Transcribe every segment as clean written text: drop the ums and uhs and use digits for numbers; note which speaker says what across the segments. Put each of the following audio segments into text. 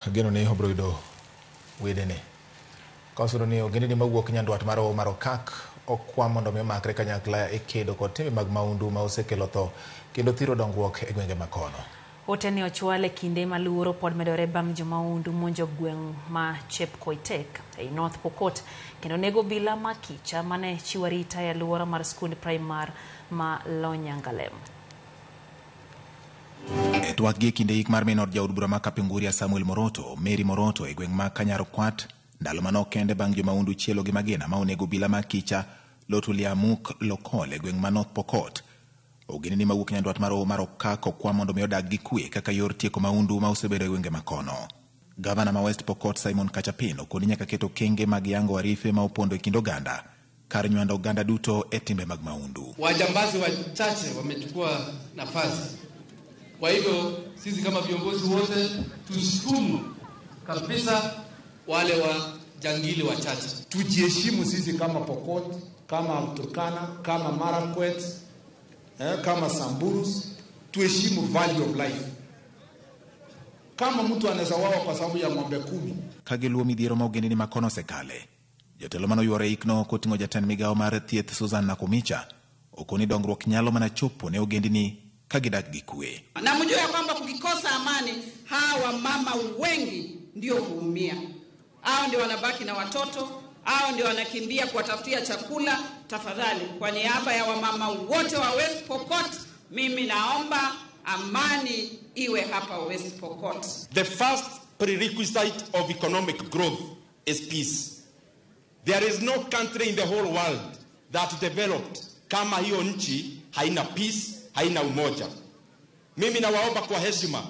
Speaker 1: Ageno ni obiro yudo wedene. Ka osudo ni ogendini mawuok nyandwat mar Hoho mar Okak okwa mondo mi omakre kanyakla e kedo kod timbe mag mahundu ma osekelo tho kendo thiro dongruok e gwenge ma kono.
Speaker 2: Ote ne ochwal e kinde ma luoro pod medore bang' jomahundu monjo gweng' ma Chepkoitek ei North Pokot kendo nego obila ma kicha mane chiwo arita e aluora mar skund praimar ma Lonyangalem.
Speaker 1: E twak gi e kinde yik mar min od jaod bura ma Kapenguria Samuel Moroto, Mary Moroto e gweng' ma Kanyarkwat, ndalo manok kende bang' jomahundu chielo gi magina ma onego obila ma kicha Lotuliamuk Lokol e gweng' ma North Pokot. Ogendini mawuok nyandwat mar Hoho mar Okak okwa mondo mi odag gi kwe kaka yor tieko mahundu ma osebedo e gwenge ma kono. Gavana ma West Pokot Simon Kachapin okoni nyaka ket okenge mag yango arife ma opondo e kind oganda kar nywando oganda duto e timbe mag mahundu.
Speaker 3: Wajambazi wachache wamechukua nafasi. Kwa hivyo sisi kama viongozi wote tusukumu kabisa wale wajangili wachache.
Speaker 4: Tujiheshimu sisi kama Pokot, kama Turkana, kama Marakwet, kama Samburus, tuheshimu value of life. Kama mtu anaweza wawa kwa sababu ya ng'ombe 10.
Speaker 1: Ka giluwo midhiero ma ogendini ma kono osekale. Jotelo mane oyuoro e ikno koting'o jatend migawo mar thieth Susan Nakumicha okoni dongruok nyalo mana chopo ne ogendini ka gidak gi kwe.
Speaker 5: Na mjue ya kwamba kukikosa amani, hawa mama wengi ndio huumia. Hao ndio wanabaki na watoto, hao ndio wanakimbia kuwatafutia chakula. Tafadhali, kwa niaba ya wamama wote wa West Pokot, mimi naomba amani iwe hapa West Pokot.
Speaker 6: The first prerequisite of economic growth is peace. There is no country in the whole world that developed kama hiyo nchi haina peace, haina umoja. Mimi nawaomba kwa heshima,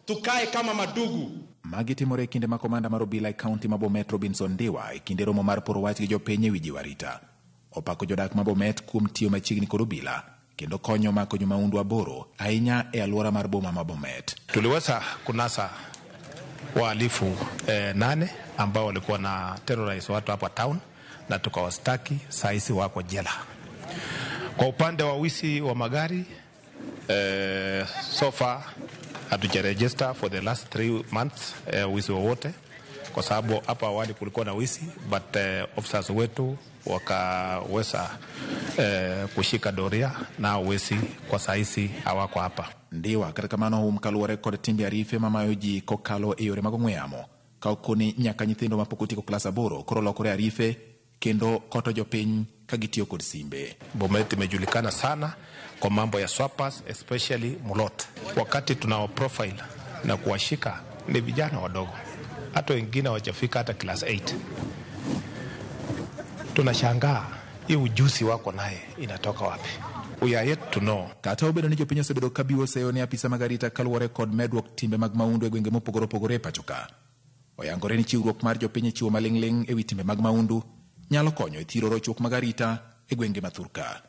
Speaker 6: tukae kama madugu.
Speaker 1: Magi timore e kinde ma komanda mar obila e kaunti ma Bomet Robinson Ndiwa e kinde romo mar poro wach gi jopiny e wi jiwo arita. Opako jodak ma Bomet kuom tiyo machiegni kod obila kendo konyo mako jomahundu 8 ahinya e alwora mar boma ma Bomet.
Speaker 7: Tuliweza kunasa wahalifu 8 ambao walikuwa na terrorize watu hapa town na tukawastaki, saa hizi wako jela. Kwa upande wa wizi wa magari, so far hatujaregister for the last 3 months wizi wowote, kwa sababu hapa awali kulikuwa na wizi, but officers wetu wakaweza kushika doria na wizi kwa saa hizi hawako hapa.
Speaker 1: Ndiwa kata kamano hum kaluwore kod timbe arife mamayo ji kokalo e yore mag ong'we yamo ka okoni nyaka nyithindo mapok otieko klas 8 koro lokore arife kendo koto jopiny ka gitiyo kod simbe.
Speaker 7: Bomet imejulikana sana kwa mambo ya swappers, especially Mulot. Wakati tunao profile na kuwashika ni vijana wadogo, hata wengine hawajafika hata class 8. Tunashangaa hii ujuzi wako naye inatoka wapi? We are yet to know.
Speaker 1: Kata obedo ni jopiny osebedo ka biwo seyo ne apisa mag arita kaluwore kod medruok timbe mag mahundu e gwenge mopogore opogore e pacho ka. Oyangore ni chiwruok mar jopiny e chiwo maling'ling' e wi timbe mag mahundu nyalo konyo e thiro rochruok mag arita e gwenge ma thurka.